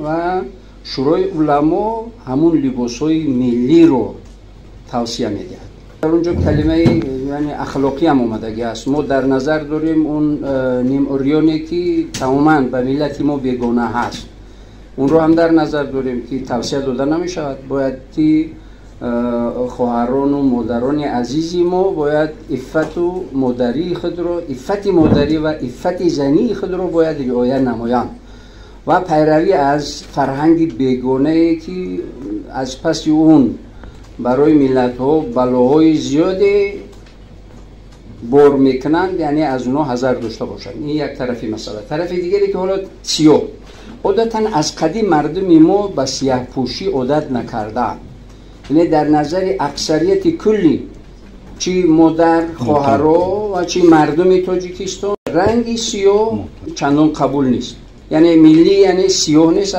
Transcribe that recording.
Ва Шӯрои уламо ҳамун либосҳои миллиро тавсия медиҳад. Дар он ҷо калимаи, яъне, ахлоқӣ ҳам омадагӣ аст. Мо дар назар дорем он нимурёне, ки тамоман ба миллати мо бегона ҳаст, онро ҳам дар назар дорем, ки тавсия дода намешавад. Бояд ки хоҳарону модарони азизи мо бояд иффату модарии худро, иффати модарӣ ва иффати зании худро бояд риоя намоянд ва пайравӣ аз фарҳанги бегонае, ки аз паси он барои миллатҳо балоҳои зиёде бор мекунанд, яъне аз онҳо ҳазар дошта бошанд. Ин як тарафи масъала. Тарафи дигаре, ки ҳоло сиёҳ, одатан аз қадим мардуми мо ба сияҳпӯшӣ одат накардаанд. Яъне дар назари аксарияти куллӣ, чӣ модар, хоҳаро ва чӣ мардуми Тоҷикистон, ранги сиёҳ чандон қабул нест. Яъне миллӣ, яъне сиёҳ нест.